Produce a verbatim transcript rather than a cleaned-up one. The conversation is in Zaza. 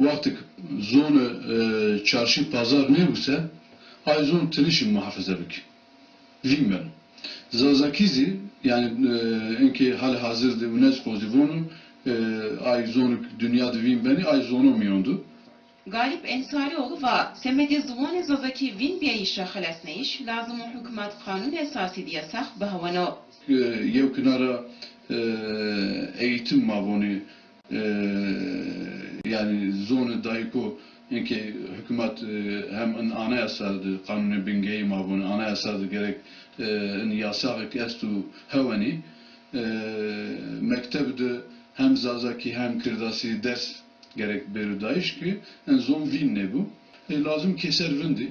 Wextik zone, e, çarşî pazar nêbuse, ay zon tinişî muhafaza bikî. Vîn beno. Zazakî zî, yanî, e, inkê hal hazir de UNESCO zî vono, e, ay zonik dinya de vîn benî, ay zono mîyon de. Galip Ensarioğlu va, semedê ziwanê Zazakî vîn bîyayîşa xelesneyîş, lazim o hukmat qanûn esasî de yasax biheweno. E, yew kinara, e, eğitim ma vonî, e, yanî zonê dayîko inkê hukmat, e, hem in anayasa de, qanûnê bingeyî ma vonî, anayasa de gerek, e, in yasaxêk esto hewenî. E, mekteb de hem zazakî hem kirdasî ders gerek bêro dayîş ki in zon vîn nêbo. E, lazim kêser vindî.